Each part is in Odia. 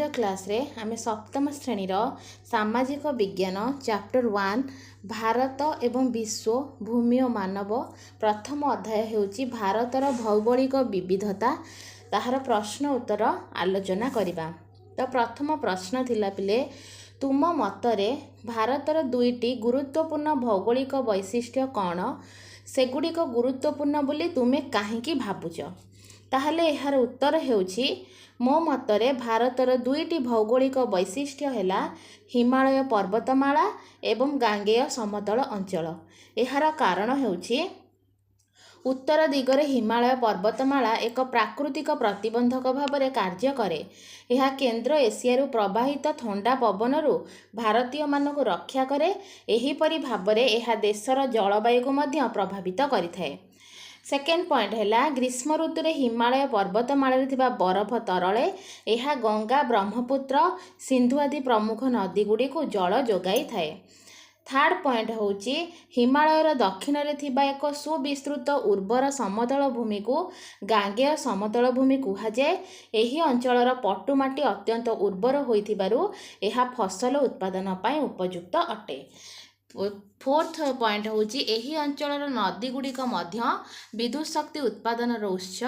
ଆଜିର କ୍ଲାସ୍ରେ ଆମେ ସପ୍ତମ ଶ୍ରେଣୀର ସାମାଜିକ ବିଜ୍ଞାନ ଚାପ୍ଟର 1, ଭାରତ ଏବଂ ବିଶ୍ୱ, ଭୂମି ଓ ମାନବ, ପ୍ରଥମ ଅଧ୍ୟାୟ ହେଉଛି ଭାରତର ଭୌଗୋଳିକ ବିବିଧତା, ତାହାର ପ୍ରଶ୍ନ ଉତ୍ତର ଆଲୋଚନା କରିବା। ତ ପ୍ରଥମ ପ୍ରଶ୍ନ ଥିଲା ପିଲେ, ତୁମ ମତରେ ଭାରତର ଦୁଇଟି ଗୁରୁତ୍ୱପୂର୍ଣ୍ଣ ଭୌଗୋଳିକ ବୈଶିଷ୍ଟ୍ୟ କ'ଣ? ସେଗୁଡ଼ିକ ଗୁରୁତ୍ୱପୂର୍ଣ୍ଣ ବୋଲି ତୁମେ କାହିଁକି ଭାବୁଛ? ତାହେଲେ ଏହାର ଉତ୍ତର ହେଉଛି, ମୋ ମତରେ ଭାରତର ଦୁଇଟି ଭୌଗୋଳିକ ବୈଶିଷ୍ଟ୍ୟ ହେଲା ହିମାଳୟ ପର୍ବତମାଳା ଏବଂ ଗାଙ୍ଗେୟ ସମତଳ ଅଞ୍ଚଳ। ଏହାର କାରଣ ହେଉଛି, ଉତ୍ତର ଦିଗରେ ହିମାଳୟ ପର୍ବତମାଳା ଏକ ପ୍ରାକୃତିକ ପ୍ରତିବନ୍ଧକ ଭାବରେ କାର୍ଯ୍ୟ କରେ। ଏହା କେନ୍ଦ୍ର ଏସିଆରୁ ପ୍ରବାହିତ ଥଣ୍ଡା ପବନରୁ ଭାରତୀୟମାନଙ୍କୁ ରକ୍ଷା କରେ। ଏହିପରି ଭାବରେ ଏହା ଦେଶର ଜଳବାୟୁକୁ ମଧ୍ୟ ପ୍ରଭାବିତ କରିଥାଏ। ସେକେଣ୍ଡ ପଏଣ୍ଟ ହେଲା, ଗ୍ରୀଷ୍ମ ଋତୁରେ ହିମାଳୟ ପର୍ବତମାଳାରେ ଥିବା ବରଫ ତରଳେ। ଏହା ଗଙ୍ଗା, ବ୍ରହ୍ମପୁତ୍ର, ସିନ୍ଧୁ ଆଦି ପ୍ରମୁଖ ନଦୀଗୁଡ଼ିକୁ ଜଳ ଯୋଗାଇଥାଏ। ଥାର୍ଡ଼ ପଏଣ୍ଟ ହେଉଛି, ହିମାଳୟର ଦକ୍ଷିଣରେ ଥିବା ଏକ ସୁବିସ୍ତୃତ ଉର୍ବର ସମତଳ ଭୂମିକୁ ଗାଙ୍ଗେୟ ସମତଳ ଭୂମି କୁହାଯାଏ। ଏହି ଅଞ୍ଚଳର ପଟୁମାଟି ଅତ୍ୟନ୍ତ ଉର୍ବର ହୋଇଥିବାରୁ ଏହା ଫସଲ ଉତ୍ପାଦନ ପାଇଁ ଉପଯୁକ୍ତ ଅଟେ। ଫୋର୍ଥ ପଏଣ୍ଟ ହେଉଛି, ଏହି ଅଞ୍ଚଳର ନଦୀଗୁଡ଼ିକ ମଧ୍ୟ ବିଦ୍ୟୁତ ଶକ୍ତି ଉତ୍ପାଦନର ଉତ୍ସ।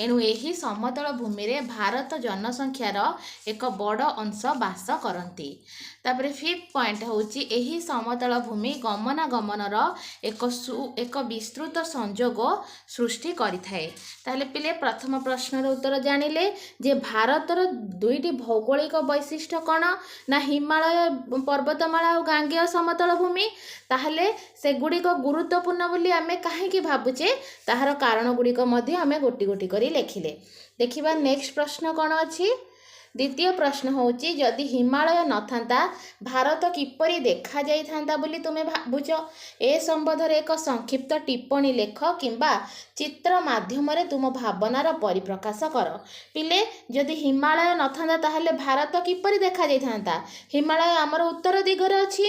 ଏଣୁ ଏହି ସମତଳ ଭୂମିରେ ଭାରତ ଜନସଂଖ୍ୟାର ଏକ ବଡ଼ ଅଂଶ ବାସ କରନ୍ତି। ତାପରେ ଫିଫ୍ଥ ପଏଣ୍ଟ ହେଉଛି, ଏହି ସମତଳ ଭୂମି ଗମନାଗମନର ଏକ ବିସ୍ତୃତ ସଂଯୋଗ ସୃଷ୍ଟି କରିଥାଏ। ତାହେଲେ ପିଲେ, ପ୍ରଥମ ପ୍ରଶ୍ନର ଉତ୍ତର ଜାଣିଲେ ଯେ ଭାରତର ଦୁଇଟି ଭୌଗୋଳିକ ବୈଶିଷ୍ଟ୍ୟ କ'ଣ ନା ହିମାଳୟ ପର୍ବତମାଳା ଆଉ ଗାଙ୍ଗେୟ ସମତଳ ଭୂମି। ତାହେଲେ ସେଗୁଡ଼ିକ ଗୁରୁତ୍ୱପୂର୍ଣ୍ଣ ବୋଲି ଆମେ କାହିଁକି ଭାବୁଛେ, ତାହାର କାରଣ ଗୁଡ଼ିକ ମଧ୍ୟ ଆମେ ଗୋଟି ଗୋଟି କରି ଲେଖିଲେ। ଦେଖିବା ନେକ୍ସଟ ପ୍ରଶ୍ନ କ'ଣ ଅଛି। ଦ୍ୱିତୀୟ ପ୍ରଶ୍ନ ହେଉଛି, ଯଦି ହିମାଳୟ ନଥାନ୍ତା ଭାରତ କିପରି ଦେଖାଯାଇଥାନ୍ତା ବୋଲି ତୁମେ ଭାବୁଛ? ଏ ସମ୍ବନ୍ଧରେ ଏକ ସଂକ୍ଷିପ୍ତ ଟିପ୍ପଣୀ ଲେଖ କିମ୍ବା ଚିତ୍ର ମାଧ୍ୟମରେ ତୁମ ଭାବନାର ପରିପ୍ରକାଶ କର। ପିଲେ, ଯଦି ହିମାଳୟ ନଥାନ୍ତା ତାହେଲେ ଭାରତ କିପରି ଦେଖାଯାଇଥାନ୍ତା? ହିମାଳୟ ଆମର ଉତ୍ତର ଦିଗରେ ଅଛି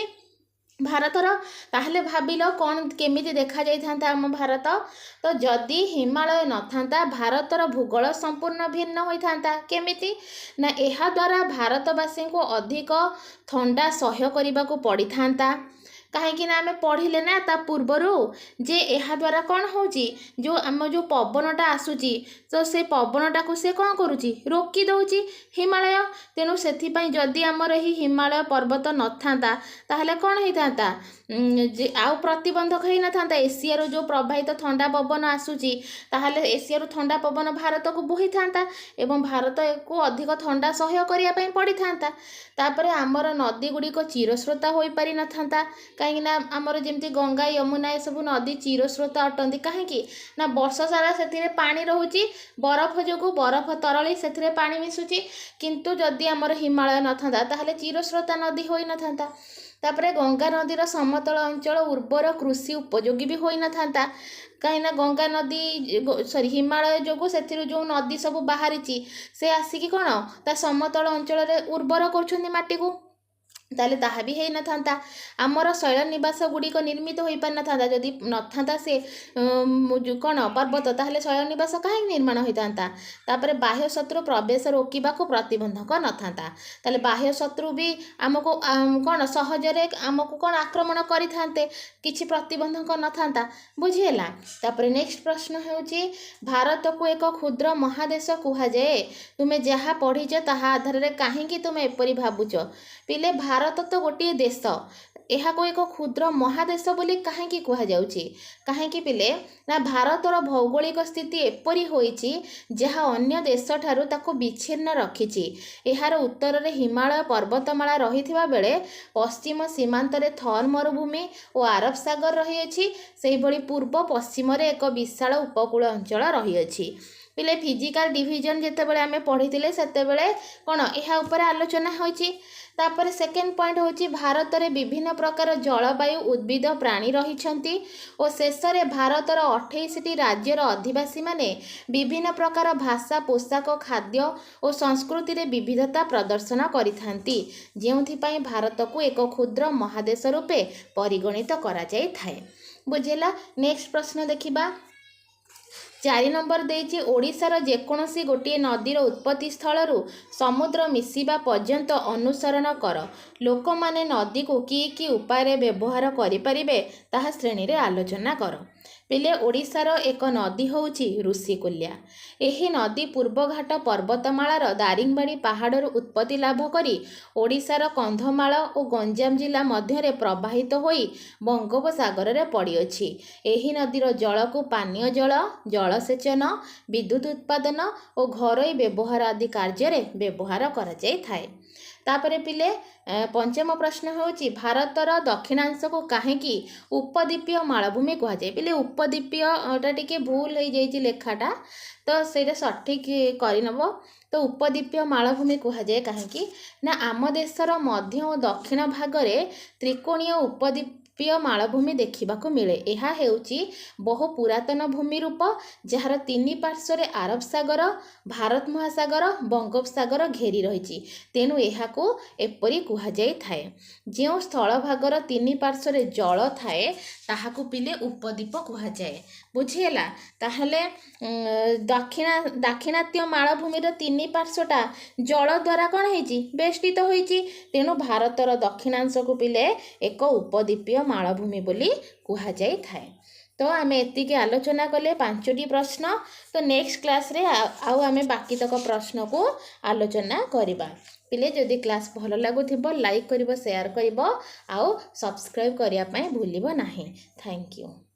ଭାରତର। ତାହେଲେ ଭାବିଲ କ'ଣ, କେମିତି ଦେଖାଯାଇଥାନ୍ତା ଆମ ଭାରତ? ତ ଯଦି ହିମାଳୟ ନଥାନ୍ତା, ଭାରତର ଭୂଗୋଳ ସମ୍ପୂର୍ଣ୍ଣ ଭିନ୍ନ ହୋଇଥାନ୍ତା। କେମିତି ନା ଏହାଦ୍ୱାରା ଭାରତବାସୀଙ୍କୁ ଅଧିକ ଥଣ୍ଡା ସହ୍ୟ କରିବାକୁ ପଡ଼ିଥାନ୍ତା। କାହିଁକି ନା ଆମେ ପଢ଼ିଲେ ନା ତା ପୂର୍ବରୁ ଯେ ଏହାଦ୍ୱାରା କ'ଣ ହେଉଛି, ଯେଉଁ ଆମ ଯେଉଁ ପବନଟା ଆସୁଛି, ତ ସେ ପବନଟାକୁ ସେ କ'ଣ କରୁଛି? ରୋକି ଦେଉଛି ହିମାଳୟ। ତେଣୁ ସେଥିପାଇଁ ଯଦି ଆମର ଏହି ହିମାଳୟ ପର୍ବତ ନଥାନ୍ତା, ତାହେଲେ କ'ଣ ହେଇଥାନ୍ତା ଯେ ଆଉ ପ୍ରତିବନ୍ଧକ ହେଇନଥାନ୍ତା। ଏସିଆରୁ ଯେଉଁ ପ୍ରବାହିତ ଥଣ୍ଡା ପବନ ଆସୁଛି, ତାହେଲେ ଏସିଆରୁ ଥଣ୍ଡା ପବନ ଭାରତକୁ ବୋହିଥାନ୍ତା ଏବଂ ଭାରତକୁ ଅଧିକ ଥଣ୍ଡା ସହ୍ୟ କରିବା ପାଇଁ ପଡ଼ିଥାନ୍ତା। ତାପରେ ଆମର ନଦୀ ଗୁଡ଼ିକ ଚିରସ୍ରୋତା ହୋଇପାରିନଥାନ୍ତା। କାହିଁକିନା ଆମର ଯେମିତି ଗଙ୍ଗା, ୟମୁନା ଏସବୁ ନଦୀ ଚିରସ୍ରୋତା ଅଟନ୍ତି। କାହିଁକି ନା ବର୍ଷ ସାରା ସେଥିରେ ପାଣି ରହୁଛି, ବରଫ ଯୋଗୁଁ ବରଫ ତରଳି ସେଥିରେ ପାଣି ମିଶୁଛି। କିନ୍ତୁ ଯଦି ଆମର ହିମାଳୟ ନଥାନ୍ତା, ତାହେଲେ ଚିରସ୍ରୋତା ନଦୀ ହୋଇନଥାନ୍ତା। ତାପରେ ଗଙ୍ଗା ନଦୀର ସମତଳ ଅଞ୍ଚଳ ଉର୍ବର କୃଷି ଉପଯୋଗୀ ବି ହୋଇନଥାନ୍ତା। କାହିଁକିନା ଗଙ୍ଗା ନଦୀ, ସରି, ହିମାଳୟ ଯୋଗୁଁ ସେଥିରୁ ଯେଉଁ ନଦୀ ସବୁ ବାହାରିଛି, ସେ ଆସିକି କ'ଣ ତା ସମତଳ ଅଞ୍ଚଳରେ ଉର୍ବର କରୁଛନ୍ତି ମାଟିକୁ। ତାହେଲେ ତାହା ବି ହେଇନଥାନ୍ତା। ଆମର ଶୈଳ ନିବାସ ଗୁଡ଼ିକ ନିର୍ମିତ ହୋଇପାରିନଥାନ୍ତା। ଯଦି ନଥାନ୍ତା ସେ କ'ଣ ପର୍ବତ, ତାହେଲେ ଶୈଳନିବାସ କାହିଁକି ନିର୍ମାଣ ହୋଇଥାନ୍ତା? ତାପରେ ବାହ୍ୟ ଶତ୍ରୁ ପ୍ରବେଶ ରୋକିବାକୁ ପ୍ରତିବନ୍ଧକ ନଥାନ୍ତା। ତାହେଲେ ବାହ୍ୟ ଶତ୍ରୁ ବି ଆମକୁ କ'ଣ ସହଜରେ ଆମକୁ କ'ଣ ଆକ୍ରମଣ କରିଥାନ୍ତେ, କିଛି ପ୍ରତିବନ୍ଧକ ନଥାନ୍ତା। ବୁଝିହେଲା? ତାପରେ ନେକ୍ସଟ ପ୍ରଶ୍ନ ହେଉଛି, ଭାରତକୁ ଏକ କ୍ଷୁଦ୍ର ମହାଦେଶ କୁହାଯାଏ। ତୁମେ ଯାହା ପଢ଼ିଛ ତାହା ଆଧାରରେ କାହିଁକି ତୁମେ ଏପରି ଭାବୁଛ? ପିଲେ, ଭାରତ ତ ଗୋଟିଏ ଦେଶ, ଏହାକୁ ଏକ କ୍ଷୁଦ୍ର ମହାଦେଶ ବୋଲି କାହିଁକି କୁହାଯାଉଛି? କାହିଁକି ପିଲେ ନା ଭାରତର ଭୌଗୋଳିକ ସ୍ଥିତି ଏପରି ହୋଇଛି ଯାହା ଅନ୍ୟ ଦେଶଠାରୁ ତାକୁ ବିଚ୍ଛିନ୍ନ ରଖିଛି। ଏହାର ଉତ୍ତରରେ ହିମାଳୟ ପର୍ବତମାଳା ରହିଥିବା ବେଳେ ପଶ୍ଚିମ ସୀମାନ୍ତରେ ଥର୍ ମରୁଭୂମି ଓ ଆରବ ସାଗର ରହିଅଛି। ସେହିଭଳି ପୂର୍ବ ପଶ୍ଚିମରେ ଏକ ବିଶାଳ ଉପକୂଳ ଅଞ୍ଚଳ ରହିଅଛି। ପିଲେ, ଫିଜିକାଲ ଡିଭିଜନ ଯେତେବେଳେ ଆମେ ପଢ଼ିଥିଲେ, ସେତେବେଳେ କ'ଣ ଏହା ଉପରେ ଆଲୋଚନା ହୋଇଛି। ତାପରେ ସେକେଣ୍ଡ ପଏଣ୍ଟ ହେଉଛି, ଭାରତରେ ବିଭିନ୍ନ ପ୍ରକାର ଜଳବାୟୁ, ଉଦ୍ଭିଦ, ପ୍ରାଣୀ ରହିଛନ୍ତି ଓ ଶେଷରେ ଭାରତର 28ଟି ରାଜ୍ୟର ଅଧିବାସୀମାନେ ବିଭିନ୍ନ ପ୍ରକାର ଭାଷା, ପୋଷାକ, ଖାଦ୍ୟ ଓ ସଂସ୍କୃତିରେ ବିବିଧତା ପ୍ରଦର୍ଶନ କରିଥାନ୍ତି, ଯେଉଁଥିପାଇଁ ଭାରତକୁ ଏକ କ୍ଷୁଦ୍ର ମହାଦେଶ ରୂପେ ପରିଗଣିତ କରାଯାଇଥାଏ। ବୁଝିଲା? ନେକ୍ସଟ ପ୍ରଶ୍ନ ଦେଖିବା। 4 ନମ୍ବର ଦେଇଛି, ଓଡ଼ିଶାର ଯେକୌଣସି ଗୋଟିଏ ନଦୀର ଉତ୍ପତ୍ତି ସ୍ଥଳରୁ ସମୁଦ୍ର ମିଶିବା ପର୍ଯ୍ୟନ୍ତ ଅନୁସରଣ କର। ଲୋକମାନେ ନଦୀକୁ କି କି ଉପାୟରେ ବ୍ୟବହାର କରିପାରିବେ, ତାହା ଶ୍ରେଣୀରେ ଆଲୋଚନା କର। ପିଲେ, ଓଡ଼ିଶାର ଏକ ନଦୀ ହେଉଛି ଋଷିକୁଲ୍ୟା। ଏହି ନଦୀ ପୂର୍ବଘାଟ ପର୍ବତମାଳାର ଦାରିଙ୍ଗବାଡ଼ି ପାହାଡ଼ରୁ ଉତ୍ପତ୍ତି ଲାଭ କରି ଓଡ଼ିଶାର କନ୍ଧମାଳ ଓ ଗଞ୍ଜାମ ଜିଲ୍ଲା ମଧ୍ୟରେ ପ୍ରବାହିତ ହୋଇ ବଙ୍ଗୋପସାଗରରେ ପଡ଼ିଅଛି। ଏହି ନଦୀର ଜଳକୁ ପାନୀୟ ଜଳ, ଜଳସେଚନ, ବିଦ୍ୟୁତ ଉତ୍ପାଦନ ଓ ଘରୋଇ ବ୍ୟବହାର ଆଦି କାର୍ଯ୍ୟରେ ବ୍ୟବହାର କରାଯାଇଥାଏ। ତାପରେ ପିଲେ, ପଞ୍ଚମ ପ୍ରଶ୍ନ ହେଉଛି, ଭାରତର ଦକ୍ଷିଣାଂଶକୁ କାହିଁକି ଉପଦ୍ୱୀପୀୟ ମାଳଭୂମି କୁହାଯାଏ? ପିଲେ, ଉପଦ୍ୱୀପୀୟଟା ଟିକେ ଭୁଲ ହେଇଯାଇଛି ଲେଖାଟା, ତ ସେଇଟା ସଠିକ୍ କରିନେବ। ତ ଉପଦ୍ୱୀପୀୟ ମାଳଭୂମି କୁହାଯାଏ କାହିଁକି ନା, ଆମ ଦେଶର ମଧ୍ୟ ଓ ଦକ୍ଷିଣ ଭାଗରେ ତ୍ରିକୋଣୀୟ ଉପଦ୍ୱୀପୀୟ ମାଳଭୂମି ଦେଖିବାକୁ ମିଳେ। ଏହା ହେଉଛି ବହୁ ପୁରାତନ ଭୂମି ରୂପ, ଯାହାର ତିନି ପାର୍ଶ୍ୱରେ ଆରବ ସାଗର, ଭାରତ ମହାସାଗର, ବଙ୍ଗୋପସାଗର ଘେରି ରହିଛି। ତେଣୁ ଏହାକୁ ଏପରି କୁହାଯାଇଥାଏ। ଯେଉଁ ସ୍ଥଳଭାଗର ତିନି ପାର୍ଶ୍ୱରେ ଜଳ ଥାଏ, ତାହାକୁ ପିଲେ ଉପଦ୍ୱୀପ କୁହାଯାଏ। ବୁଝିହେଲା? ତାହେଲେ ଦାକ୍ଷିଣାତ୍ୟ ମାଳଭୂମିର ତିନି ପାର୍ଶ୍ୱଟା ଜଳ ଦ୍ୱାରା କ'ଣ ହେଇଛି? ବେଷ୍ଟିତ ହୋଇଛି। ତେଣୁ ଭାରତର ଦକ୍ଷିଣାଂଶକୁ ପିଲେ ଏକ ଉପଦ୍ୱୀପୀୟ ମାଳଭୂମି ବୋଲି କୁହାଯାଇଥାଏ। ତ ଆମେ ଏତିକି ଆଲୋଚନା କଲେ 5ଟି ପ୍ରଶ୍ନ। ତ ନେକ୍ସଟ କ୍ଲାସ୍ରେ ଆଉ ଆମେ ବାକିତକ ପ୍ରଶ୍ନକୁ ଆଲୋଚନା କରିବା। ପିଲେ, ଯଦି କ୍ଲାସ୍ ଭଲ ଲାଗୁଥିବ, ଲାଇକ୍ କରିବ, ସେୟାର କରିବ ଆଉ ସବସ୍କ୍ରାଇବ୍ କରିବା ପାଇଁ ଭୁଲିବ ନାହିଁ। Thank you.